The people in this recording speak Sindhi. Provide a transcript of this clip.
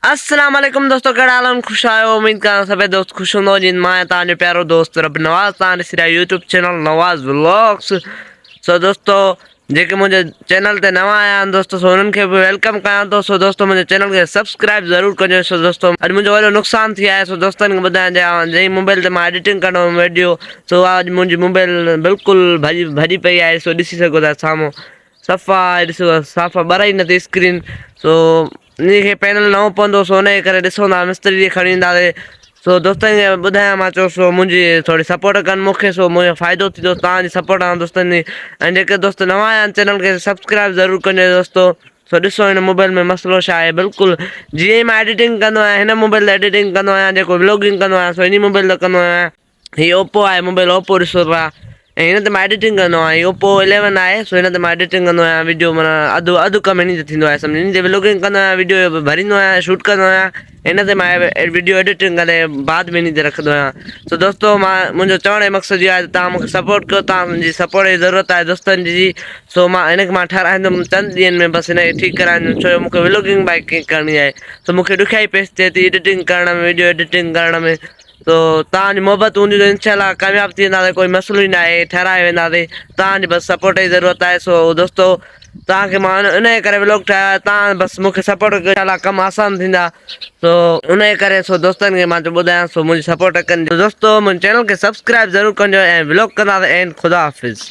السلام عليڪم دوستو ڪهڙا حال آهن خوش آهيو اميد ڪران سڀئي دوست خوش هوندو جن مان آهيان توهان جو پيارو دوست رب نواز توهان ڏسي رهيا يوٽيوب چينل نواز ولاگس سو دوستو جيڪي منهنجي چينل تي نوان آيا آهن دوستو سو انهن کي به welcome ڪيان ٿو سو دوستو منهنجي چينل کي سبسڪرائب ضرور ڪجو سو دوستو اڄ منهنجو وڏو نقصان ٿي آهي سو دوستن کي ٻڌايان جنهن موبائل تي مان ايڊيٽنگ ڪندو هوم ويڊيو سو اڄ منهنجي موبائل بلڪل ڀڄي ڀڄي پئي آهي سو ڏسي سگهو ٿا سامهون صفا ڏسو صفا ٻرئي نٿي اسڪرين سو انهي کي پينل نئون پوندو سو انهي ڪري ڏسون ٿا مستري ڏي کڻي اينداسي سو دوستن کي ٻڌايان مان چيو سو منهنجي ٿوري سپورٽ ڪن مون کي سو منهنجو فائدو ٿيندو توهان جي سپورٽ سان دوستن جي ۽ جيڪي دوست نوان آيا آهن چينل کي سبسڪرائب ضرور ڪجو دوستو سو ڏسو هن موبائل ۾ مسئلو ڇا آهي بلڪل جيئن ئي مان ايڊيٽنگ ڪندو آهيان هن موبائل تي ايڊيٽنگ ڪندو آهيان جيڪو ولاگنگ ڪندو آهيان سو انهي موبائل تي ڪندو آهيان هي اوپو آهي موبائل اوپو ڏسو پيا ۽ هن تي مان ايڊيٽنگ ڪندو آهيان هي اوپو اليون آهي سو هن تي مان ايڊيٽنگ ڪندو آهيان ويڊيو معنيٰ اڌ اڌ ڪم هن تي ٿيندو آهي سمجهه هن تي ولاگنگ ڪندو آهيان ويڊيو ڀريندو آهيان شوٽ ڪندو آهيان هن تي مان ويڊيو ايڊيٽنگ ڪري بعد ۾ هن تي رکندو آهيان سو دوستو مان منهنجو چوڻ جو مقصد اهو آهي ته توهان مونکي سپورٽ ڪيو توهان جي سپورٽ جي ضرورت آهي دوستن جي سو مان هن کي مان ٺهرائيندم چند ڏينهن ۾ بس هن کي ٺيڪ ڪرائيندم ڇو جو مونکي ولاگنگ بائي ڪيئن ڪرڻي آهي سو مونکي ڏکيائي پيش ٿئي ٿي ايڊيٽنگ ڪرڻ ۾ ويڊيو ايڊيٽنگ ڪرڻ ۾ تو توهان جي محبت هوندي ته انشاء الله ڪامياب ٿي وينداسين ڪوئي مسئلو ئي ناهي ٺهرائي وينداسين توهان جي بس سپورٽ جي ضرورت آهي سو دوستو توهان کي مان ان جي ڪري ولاگ ٺاهيو آهي توهان بس مون کي سپورٽ ڪيو انشاء الله ڪم آسان ٿيندا سو ان جي ڪري سو دوستن کي مان ٻڌايان سو منهنجي سپورٽ ڪن دوستو منهنجي چينل کي سبسڪرائب ضرور ڪجو ۽ ولاگ ڪنداسين اينڊ خدا حافظ.